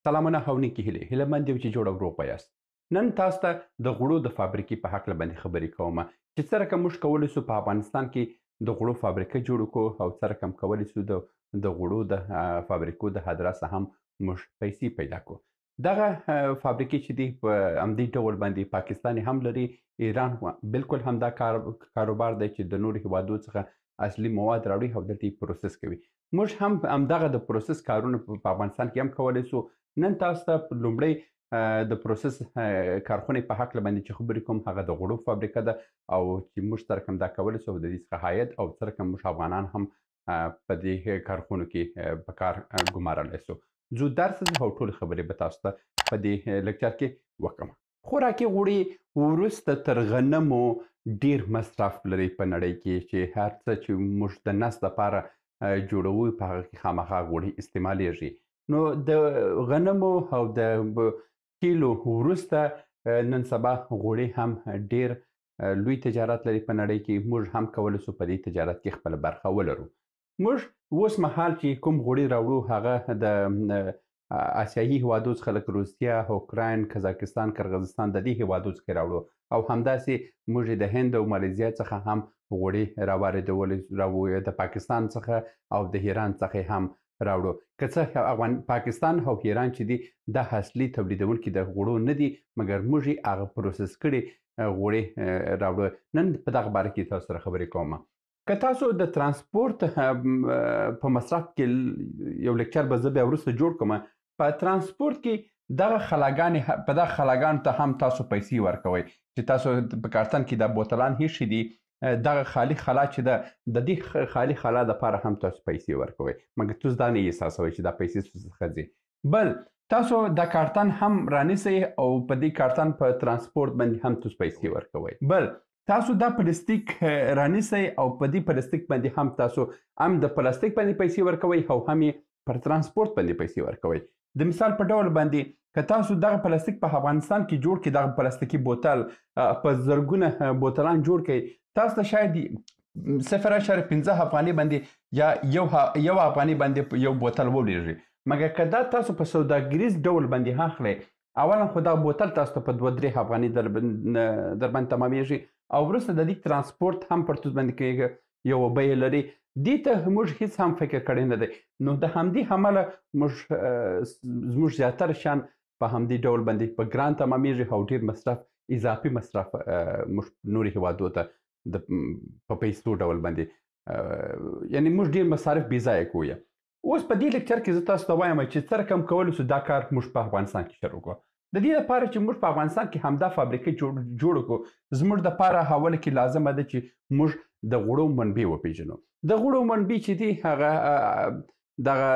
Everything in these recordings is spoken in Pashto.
سلامونه او نیکې هیلې، هیله مند یم چې جوړ او روغ به یاست. نن تاسو ته د غوړو د فابریکې په هکله باندې خبرې کوم چې څه رقم موږ کولی سو په افغانستان کې د غوړو فابریکه جوړه کړو او څه رقم کولی سو د غوړو د فابریکو د هدرسه هم موږ پیسې پیدا کړو. دغه فابریکې چې دي په همدې ډول باندې پاکستان هم لري، ایران بالکل همدا کاروبار دی چې د نورو هیوادو څخه اصلي مواد راوړي او دلته یې پروسس کوي. موږ هم همدغه د پروسس کارونه په افغانستان کې هم کولی سو. نن تاسو ته لومړی د پروسس کارخونې په هکله باندې چې خبرې کوم هغه د غوړو فابریکه ده او چې موږ څه رقم دا کولی سو او د دې څخه عاید او څه رقم موږ افغانان هم په دې کارخونو کې په کار ګمارلی سو. ځو درس او ټولې خبرې به تاسو ته په دې لکچر کې وکړم. خوراکي غوړي وروسته تر غنمو ډیر مصرف لري په نړۍ کې، چې هر څه چې موږ د نس لپاره جوړوو په هغه کې خامخا غوړي استعمالیږي. نو د غنمو او د تیلو وروسته نن سبا غوړي هم ډیر لوی تجارت لري په نړۍ کې. موږ هم کولی سو په دې تجارت کې خپله برخه ولرو. موږ اوس مهال چې کوم غوړي راوړو هغه د آسیایي هیوادو څخه لکه روسیه، اوکراین، قزاقستان، قرغیزستان د دې هیوادو څخه راوړو او همداسې موږ د هند او مالیزیا څخه هم غوړي راواردولی راوړو، د پاکستان څخه او د ایران څخه هم راوړو. که څه پاکستان او ایران چې دي دا اصلي تولیدونکي د غوړو نه دي، مګر موږ یې هغه پروسس کړي غوړي راوړو. نن په دغه باره کې تاسو سره خبرې کوم. که تاسو د ترانسپورت په مصرف کې یو لیکچر به زه بیا وروسته جوړ کړم، په ترانسپورت کې دغه خلاګانې په دغه خلاګانو ته هم تاسو پیسې ورکوئ چې تاسو په کارتن کې دا بوتلان هیښي دي، دغه خالي خلا چې ده د دې خالي خلا دپاره هم تاسو پیسې ورکوئ، مګر تاسو دا نه احساسوئ چې دا پیسې څخه ځي. بل تاسو دا کارتن هم رانیسئ او په دې کارتن په ترانسپورت باندې هم تاسو پیسې ورکوئ. بل تاسو دا پلاستیک رانیسئ او په دې پلاستیک باندې هم تاسو هم د پلاستیک باندې پیسې ورکوئ او هم یې پر ترانسپورت باندې پیسې ورکوئ. د مثال په ډول باندې که تاسو دغه پلاستیک په افغانستان کې جوړ کړئ، دغه پلاستیکي بوتل په زرګونه بوتلان جوړ کړئ، تاسو ته شاید 0.5 افغانۍ باندې یا یو افغانۍ باندې یو بوتل ولېږي، مګر که دا تاسو په سوداګریز ډول باندې اخلئ، اولا خو دا بوتل تاسو ته په 2-3 افغانۍ در باندې تمامېږي او وروسته د دې ترانسپورت هم پر تاسو باندې کېږي یوه بیه لري. دې ته موږ هیڅ هم فکر کړی نه دی. نو د همدې امله زموږ زیاتره شیان په همدې ډول باندې په ګران تمامېږي او ډېر مصرف، اضافي مصرف موږ نورو هیوادو ته په پیسو ډول باندې، یعنې موږ ډېر مصارف بې ځایه کوو. اوس په دې لیکچر کې زه تاسو ته وایم چې څه رقم کولی سو دا کار موږ په افغانستان کې شروع کړو. د دې لپاره چې موږ په افغانستان کې همدا فابریکه جوړه کړو، زموږ دپاره اول کې لازمه ده چې موږ د غوړو منبع وپېژنو. د غوړو منبع چې دي هغه دغه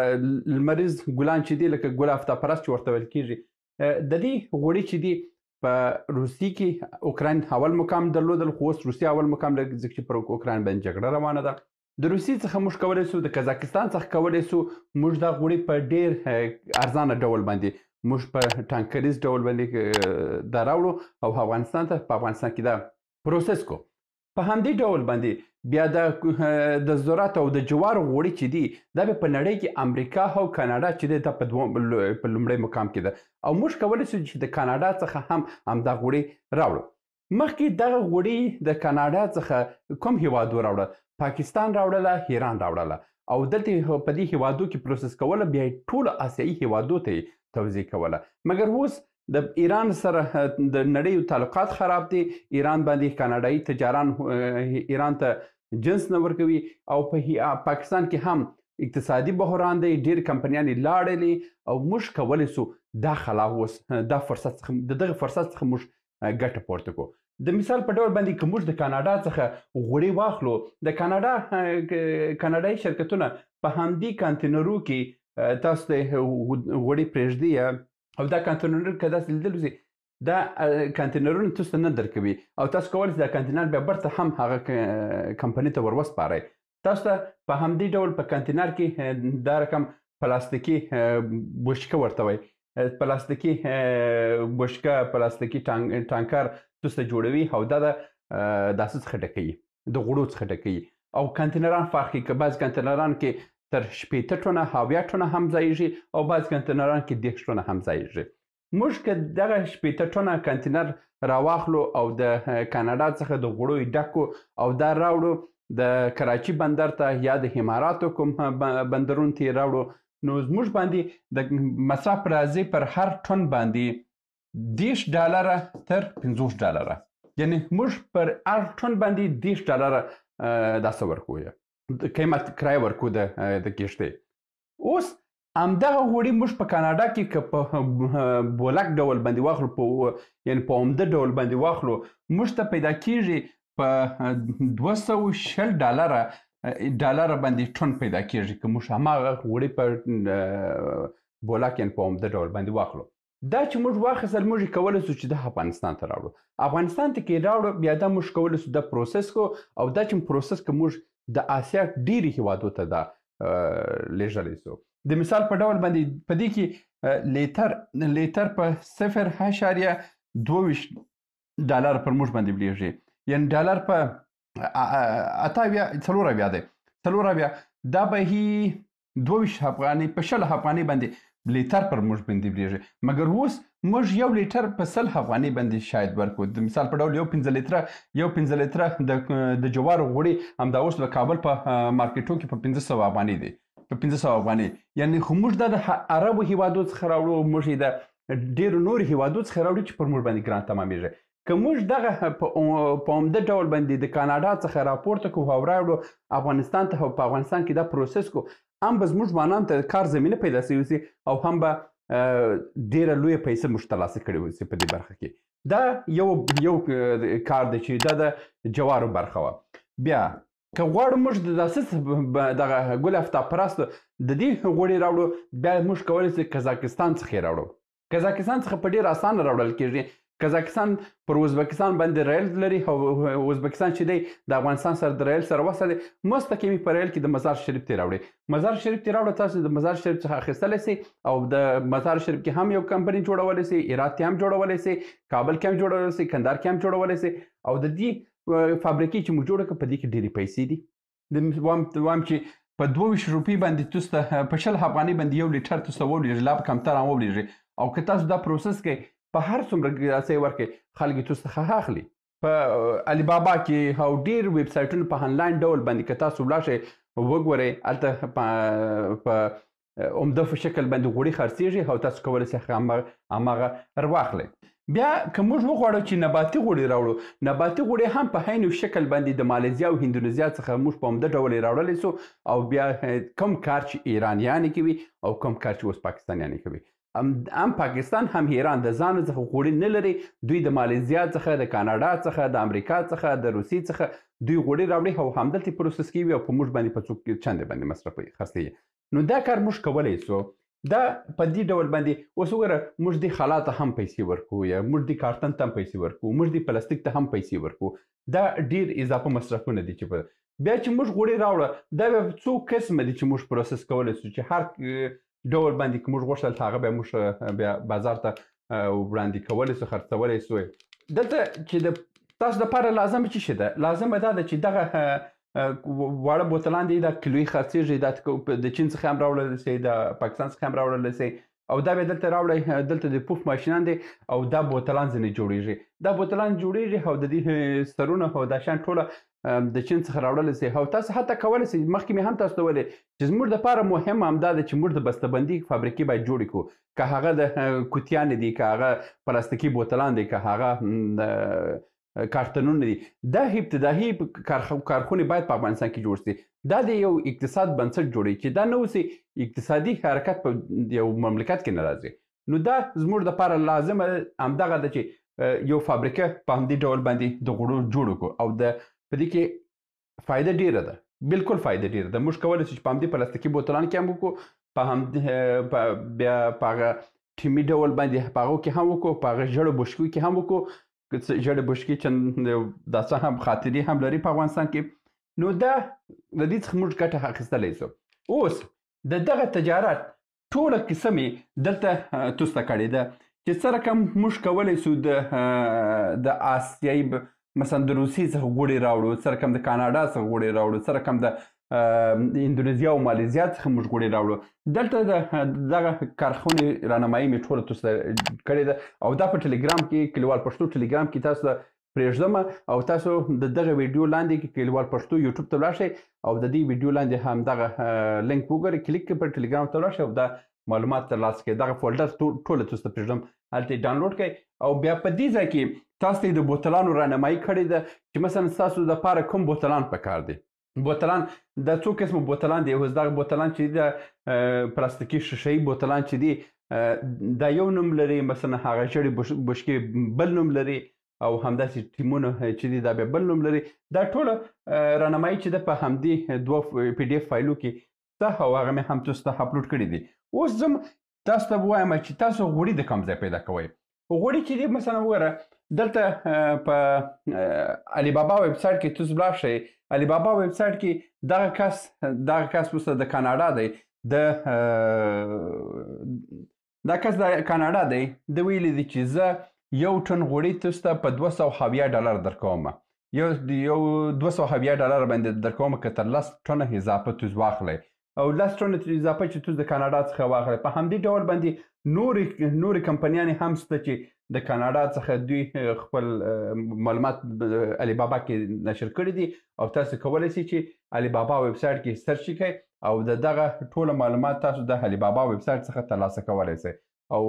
لمریز ګلان چې دي لکه ګل آفتابپرست چې ورته ویل کېږي، د دې غوړي چې دي په روسیې کې اوکراین اول مقام درلودل، خو اوس روسیه اول مقام لري ځکه چې پر اوکراین باندې جګړه روانه ده. د روسیې څخه موږ کولی سو، د قزاقستان څخه کولی سو موږ دا غوړي په ډېر ارزانه ډول باندې موږ په ټانکریز ډول باندې دا راوړو او افغانستان ته په افغانستان کې دا پروسس کو. په همدې ډول باندې بیا د ذرت او د جوارو غوړي چې دي دا بیا په نړۍ کې امریکا او کاناډا چې دی دا په لومړی مقام کې ده او موږ کولی شو چې د کاناډا څخه هم همدا غوړي راوړو. مخکې دغه غوړي د کاناډا څخه کوم هیواد راوړل؟ پاکستان راوړله، ایران راوړله او دلته په دې هیوادو کې پروسس کوله، بیا یې ټولو آسیایي هیوادو ته یې توزیع کوله. مګر اوس د ایران سره د نړۍ تعلقات خراب دي، ایران باندې کاناډایي تجاران ایران ته جنس نه ورکوي او په پاکستان کې هم اقتصادي بحران دی، ډېر کمپنیانې لاړلې او موږ کولی سو دا خلا اوس دا فرصت څخه د دغه فرصت څخه موږ ګټه پورته کړو. د مثال په ډول باندې که موږ د کاناډا څخه غوړي واخلو، د کاناډایي شرکتونه په همدې کانتینرو کې تاسو ته غوړي پرېږدي او دا کانتینرونه که داسې لیدل وسي دا کانتینرونه تاسو ته نه درکوي او تاسو کولی شئ دا کانتینر بیا بیرته هم هغه کمپنۍ ته ور وسپارئ. تاسو ته په همدې ډول په کانتینر کې دا رقم پلاستیکي بوشکه ورته وایي، پلاستیکي بوشکه، پلاستیکي ټانکر تاسو ته جوړوي او دا د داسې څخه ډکوي، د غوړو څخه ډکوي او کانتینران فرق کوي. که بعضې کانتینران کې تر 60 ټنه 70 ټنه هم ځایږي او بعض کنتینران کې 30 ټنه هم ځایږي. موږ که دغه 60 ټنه کنتینر راواخلو او د کاناډا څخه د غوړو ډکو او دا راوړو د کراچي بندر ته یا د اماراتو کوم بندرونو ته یې راوړو، نو زموږ باندې د مصرف راځي پر هر ټن باندې 30 ډالره تر 50 ډالره، یعنی موږ پر هر ټن باندې 30 ډالره داسې ورکوو، قیمت کرایه ورکوو د کښتۍ. اوس همدغه غوړي موږ په کاناډا کې که په بولک ډول باندې واخلو، یعنی په عمده ډول باندې واخلو، موږ ته پیدا کیږي په 220 ډالره باندې ټن پیدا کیږي که موږ هماغه غوړي په بولک یعنی په عمده ډول باندې واخلو. دا چې موږ واخیستل، موږ یې کولی سو چې دا افغانستان ته راوړو. افغانستان ته که یې راوړو، بیا دا موږ کولی سو دا پروسس کړو او دا چې پروسس که موږ د آسیا ډېرې هېوادو ته دا لېږلی سو. د مثال په ډول باندې په دې کې لیتر په 0.22 ډالر پر موږ باندې لېږي، یعنی ډالر په 78 74 دی، 74 دا به هي 22 افغانۍ په 20 افغانۍ باندې لیتر پر موږ باندې لېږي. مګر اوس موږ یو لیټر په 100 افغانۍ باندې شاید ورکړو. د مثال په ډول یو پنځه لیتره د جوارو غوړي همدا اوس د کابل په مارکیټو کې په 500 افغانۍ دی، په 500 افغانۍ. یعنی خو موږ دا د عربو هیوادو څخه راوړو، موږ یې د ډېرو نورو هیوادو څخه راوړو چې پر موږ باندې ګران تمامېږي. که موږ دغه په عمده ډول باندې د کاناډا څخه راپورته کړو او راوړو افغانستان ته او په افغانستان کې دا پروسس کړو، هم به زموږ ځوانانو ته کار زمینه پیدا سوې اوسي او هم به ډېره لویه پیسې موږ ترلاسه کړې اوسي په دې برخه کې. دا یو کار دی چې دا د جوارو برخه وه. بیا که غواړو موږ د داسې دغه ګل افتاب پرست د دې غوړي راوړو، بیا موږ کولی شو قزاقستان څخه یې راوړو. قزاقستان څخه په ډېر اسانه راوړل کېږي. قزاقستان پر ازبکستان باندې ریل لري او ازبکستان چې دی د افغانستان سره د ریل سره وصل دی، مستقیم په ریل کې د مزار شریف ته راوړي. مزار شریف ته راوړه، تاسو د مزار شریف څخه اخیستلی سئ او د مزار شریف کې هم یو کمپني جوړولی سئ، هرات کې هم جوړولی سئ، کابل کې هم جوړولی سئ، کندهار کې هم جوړولی سئ. او د دې فابریکې چې موږ جوړه کړه په دې کې ډېرې پیسې دي. وایم چې په 22 روپۍ باندې تاسو ته په 20 افغانۍ باندې یو لیټر تاسو ته ولېږي، لا به کمتر هم ولېږي. او که تاسو دا پروسس کړئ په هر څومره ګراسۍ ورکړئ، خلک یې تاسو څخه اخلي. په علي بابا کې او ډېر ویب سایټونو په انلاین ډول باندې که تاسو ولاړ شئ وګورئ، هلته په عمده په شکل باندې غوړي خرڅېږي او تاسو کولی شئ هماغه راواخلئ. بیا که موږ وغواړو چې نباتي غوړي راوړو، نباتي غوړي هم په عین شکل باندې د مالیزیا او هندونیزیا څخه موږ په عمده ډول یې راوړلی سو. او بیا کوم کار چې ایرانیان کوي او کوم کار چې اوس پاکستانیان کوي، هم پاکستان هم ایران د ځانه څخه غوړي نه لري. دوی د مالیزیا څخه، د کاناډا څخه، د امریکا څخه، د روسیې څخه دوی غوړي راوړي او همدلته پروسس کوي او په موږ باندې په څو چندې باندې مصرفوي، خرڅوي. نو دا کار موږ کولی سو. دا په دې ډول باندې اوس وګوره، موږ دې خلا ته هم پیسې ورکوو، یا موږ دې کارتن ته هم پیسې ورکوو، موږ دې پلاستیک ته هم پیسې ورکوو. دا ډېر اضافه مصرفونه دي چې بیا چې موږ غوړي راوړه، دا بیا څو قسمه دي چې موږ پروسس کولی سو چې هر ډول باندې که موږ غوښتل هغه بیا موږ بیا بازار ته وړاندې کولی سو، خرڅولی سو. دلته چې د تاسو دپاره لازمه څه شي ده؟ لازمه دا ده چې دغه واړه بوتلان دي، دا کیلویي خرڅېږي، دا د چین څخه هم راوړلی سي، د پاکستان څخه هم راوړلی سي او دا بیا دلته راوړی. دلته د پوف ماشینان دي او دا بوتلان ځینې جوړېږي، دا بوتلان جوړېږي او د دې سترونه او دا شیان ټوله د چین څخه راوړلی سي. او تاسو حتی کولی سئ، مخکې مې هم تاسو ته ویلې چې زموږ دپاره مهم همدا ده چې موږ د بستهبندي فابریکې باید جوړې کړو، که هغه د کوتیانې دي، که هغه پلاستیکي بوتلان دي، که هغه کارتنونه دي. دا ابتدایي کارخونې باید په افغانستان کې جوړ سي. دا د یو اقتصاد بنسټ جوړوي چې دا نه اوسي اقتصادي حرکت په یو مملکت کې نه راځي. نو دا زموږ دپاره لازمه همدغه ده چې یو فابریکه په همدې ډول باندې د غوړو جوړو کړو او په دې کې فایده ډېره ده، بالکل فایده ډېره ده. موږ کولی شو چې په همدې پلاستیکي بوتلان کې هم وکړو، په همدې بیا په هغه ټیمي ډول باندې په هغو کې هم وکړو، په هغه ژړو بشکو کې هم وکړو. ژړې بشکې چې دا څه هم خاطرې هم لري په افغانستان کې. نو دا د دې څخه موږ ګټه اخیستلی شو. اوس د دغه تجارت ټوله کیسه مې دلته تاسو ته کړې ده چې څه رقم موږ کولی شو د آسیایي مثلا د روسیې څخه غوړي راوړو، څه رقم د کاناډا څخه غوړي راوړو، څه رقم د اندونیزیا او مالیزیا څخه موږ غوړي راوړو. دلته دغه کارخونې رانمایي مې ټوله تاسو ته کړې ده او دا په ټلګرام کې، کلیوال پښتو ټلګرام کې تاسو ته پرېږدم او تاسو د دغه ویډیو لاندې کې کلیوال پښتو یوټیوب ته ولاړ شئ او د دې ویډیو لاندې هم دغه لینک وګورئ، کلیک کړئ، پر ټلګرام ته ولاړ شئ او دا معلومات ترلاسه کړئ. دغه فولډر ټوله تاسو ته پرېږدم، هلته یې ډاونلوډ کړئ. او بیا په دې ځای کې تاسو ته د بوتلانو رانمایي کړې ده چې مثلا ستاسو دپاره کوم بوتلان پکار دي. بوتلان د څو قسمه بوتلان دي. اوس دغه بوتلان چې دي، د پلاستیکي شیشه بوتلان چې دي، دا یو نوم لري، مثلا هغه ژړې بشکې بل نوم لري او همداسې ټیمونه چې دي دا بیا بل نوم لري. دا ټوله رانمایي چې ده په همدې دوه پی ډي اف فایلو کې شته او هغه مې هم تاسو ته اپلوډ کړي دي. اوس ځم تاسو ته ووایم چې تاسو غوړي د کوم ځای پیدا کوئ. غوړي چې دي مثلا وګوره دلته په علي بابا ویب سایټ کې تاسو ولاړ شئ. علي بابا ویب سایټ کې دغه کس اوس د کاناډا دی، دا کس د کاناډا دی، ده ویلي دي چې زه یو ټن غوړي تاسو ته په $270 درکوم، یو $270 باندې درکوم که تر 10 ټنه اضافه تاسو واخلئ او 10 ټنه اضافه چې تاسو د کاناډا څخه واخلئ. په همدې ډول باندې نورې کمپنیانې هم شته چې د کاناډا څخه دوی خپل معلومات علي بابا کې نشر کړي دي او تاسو کولی شئ چې علي بابا ویب سایټ کې سرچ کړئ او د دغه ټوله معلومات تاسو د علي بابا ویب سایټ څخه ترلاسه کولی شئ. او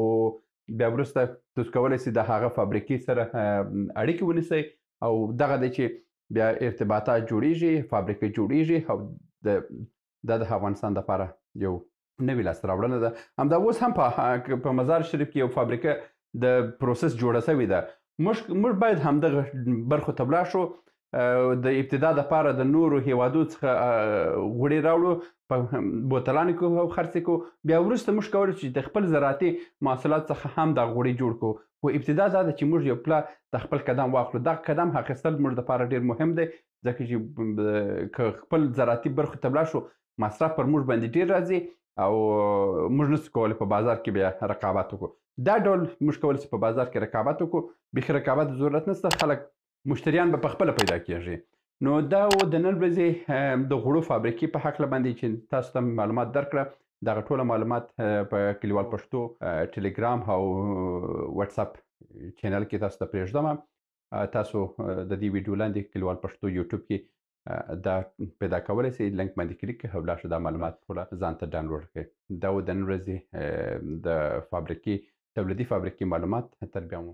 بیا وروسته تاسو کولی شئ د هغه فابریکې سره اړیکې ونیسئ او دغه دی چې بیا ارتباطات جوړیږي، فابریکې جوړیږي او دا د افغانستان دپاره یو نوې لاسته راوړنه ده. همدا اوس هم په مزار شریف کې یو فابریکه د پروسس جوړه شوې ده. موږ باید همدغه برخو ته ولاړ شو، د ابتدا دپاره د نورو هیوادو څخه غوړي راوړو، په بوتلانو کې هم خرڅ کړو. بیا وروسته موږ کولی شو چې د خپل زراعتي محصولات څخه هم دا غوړي جوړ کړو. خو ابتدا دا ده چې موږ یو پله د خپل قدم واخلو. دا قدم اخیستل موږ دپاره ډېر مهم دی، ځکه چې که خپل زراعتي برخو ته ولاړ شو مصرف پر موږ باندې ډېر راځي او موږ نشو کولی په بازار کې بیا رقابت وکړو. دا ډول موږ کولی شو په بازار کې رقابت وکړو، بیخي رقابت ضرورت نشته، خلک مشتریان به په خپله پیدا کیږي. نو دا و د نن ورځې د غوړو فابریکې په هکله باندې چې تاسو ته معلومات درکړه. دغه ټوله معلومات په کلیوال پښتو ټلګرام او واتساپ چینل کې تاسو ته پرېږدم. تاسو د دې ویډیو لاندې کلیوال پښتو یوټیوب کې دا پیدا کولی شئ، لینک باندې کلیک کړئ او لاړ شئ دا معلومات ټوله ځان ته ډاونلوډ کړئ. دا و د نن ورځې د فابریکې تولیدي فابریکې معلومات. تر بیا مو.